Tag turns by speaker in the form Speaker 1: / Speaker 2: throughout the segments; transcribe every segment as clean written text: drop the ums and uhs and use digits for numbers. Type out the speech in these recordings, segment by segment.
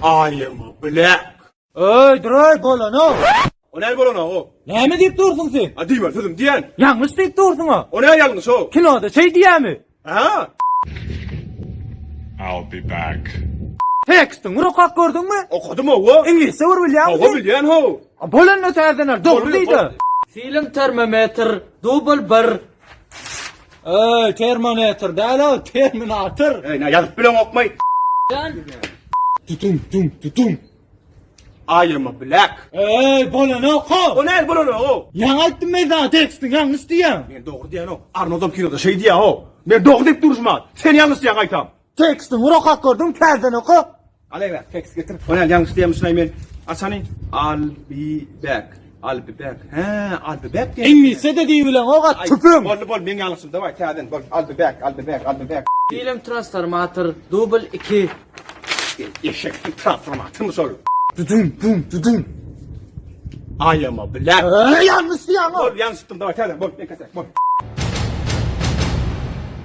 Speaker 1: I am a black.
Speaker 2: Öý, duray, bolanok.
Speaker 1: O näme bolanok o?
Speaker 2: Näme diýip dursuň sen?
Speaker 1: A diýmeli sözüm diýen.
Speaker 2: Ýalňyş diýip dursuň-a.
Speaker 1: O näme ýalňyş o?
Speaker 2: Kinoda şeý diýýämi?
Speaker 1: Ha?
Speaker 3: I'll be back.
Speaker 2: Tekstiň bir okap gördüňmi?
Speaker 1: Okadym hawa.
Speaker 2: Iňlisçe bir bilýäňmi
Speaker 1: Hawa
Speaker 2: sen?
Speaker 1: bilýän how.
Speaker 2: A bolanda täzeden al, dogry diýdi.
Speaker 4: Film termometr dubl bir.
Speaker 2: Öý, termometr däl-ow, terminator.
Speaker 1: Eý, nä ýazyp bileňokmy?
Speaker 2: Tutum, tum, tutum.
Speaker 1: I am a black.
Speaker 2: Eý, bolanok-how.
Speaker 1: O näme bolanok-ow?
Speaker 2: Ýaňy aýtdym men saňa tekstiň ýalňyş diýýäň.
Speaker 1: Men dogry diýen-ow. Arnoldam kinoda şeý diýýär-ow. Men dogry diýip durşum-a. Sen ýalňyş diýýäň gaýtam.
Speaker 2: Tekstiň bir okap gördüň, täzeden oka.
Speaker 1: Al-eý, tekst getir. O näme ýalňyş diýýärmişin-aý men. Aç hany. I'll be back. I'll be back. Hä, I'll be back diýýär.
Speaker 2: Iňlisçe-de diýibileňok-a, tüpeň.
Speaker 1: Boldy, boldy, meň ýalňyşym. Dawaý, täzeden bol. I'll be back, I'll be back, I'll be back.
Speaker 4: Film transformator dubl iki.
Speaker 1: Eşek transformatormy şol?
Speaker 2: Tudum, tum, tudum.
Speaker 1: I am a black.
Speaker 2: Eý, ýalňyş diýýäň-ow.
Speaker 1: Bol, ýalňyşypdym, dawaý, täzeden bol, men kesek, bol.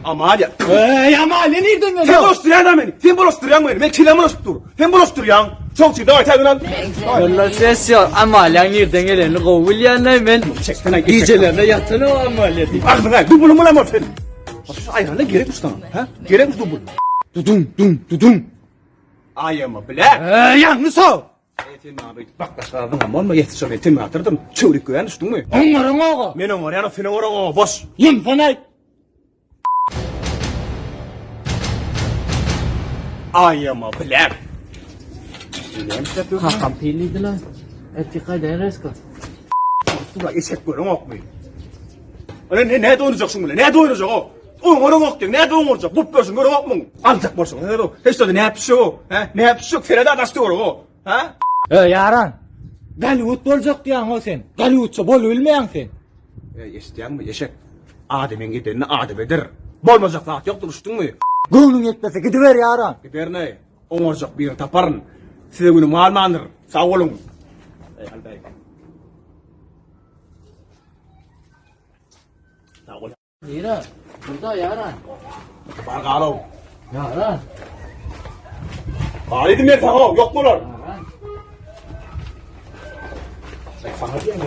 Speaker 1: Amalia.
Speaker 2: Eý, Amalia nirden geldi?
Speaker 1: Sen bulaşdyrýaň meni. Sen bulaşdyrýaň meni. Men kelem bulaşyp dur. Sen bulaşdyrýaň. Şoň üçin dawaý täzeden al.
Speaker 4: Walla ses ýok. Amaliýaň nirden gelenini gowy bilýän-le men.
Speaker 1: Çeksene.
Speaker 4: Gijelerine ýatan o Amaliýa diýip.
Speaker 1: Agzyňa dubulum bilen bol sen. Şu aýranda gerek usta. Ha? Gerek dubul.
Speaker 2: Tudum, tum, tudum.
Speaker 1: I am a black.
Speaker 2: Eý, ýalňyş o.
Speaker 1: Eý, sen maňa beýdip baklaşyp agzyňam bolma, ýetişe men terminatordyr. Çöwrük göýän düşdüňmi?
Speaker 2: Oňaryň oga.
Speaker 1: Men oňarýan, sen oňaraň oga, boş.
Speaker 2: Ýumsana.
Speaker 1: I am a black.
Speaker 4: Kakam pillidi lan. Ertir gaýdaýyn resko.
Speaker 1: Ula eşek göreňokmy? Ene ne näde oýnajak şuň bilen? Näde oýnajak o? Oňaraňok diýen, näde oňarjak? Bolup görşüň göreňokmyň? Aljak bolşuň. Näde o? Hiç zady näp düşjek o? Hä? Näp düşjek? Seret adaş töwerek o. Hä?
Speaker 2: Eý, ýaran. Golliwud boljak diýýäň-ow sen. Golliwudça bolubilmeýäň sen.
Speaker 1: Eý, eşidýäňmi, eşek? Adamyň edenini adam eder. Bolmajak zat ýokdur, düşdüňmi?
Speaker 2: Göwnüň ýetmese gidiber ýaran.
Speaker 1: Giderin-eý. Oňarjak birini taparyn. Size günüm galmandyr. Sag boluň. Eý, aldaý. Sag bol.
Speaker 4: Nire? Burada ýaran.
Speaker 1: Bar galow.
Speaker 4: Ýaran.
Speaker 1: Bar idim men saňa, ýok bolar.
Speaker 4: Ýaran.
Speaker 1: Eý, saňa diýen.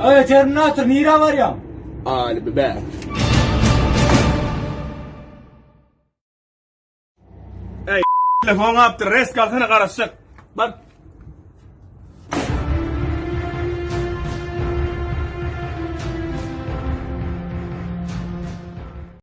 Speaker 2: Eý, Terminator, nirä barýaň?
Speaker 1: I'll be back. Ey, telefon apdyr, res galsana garaşjak. Bar.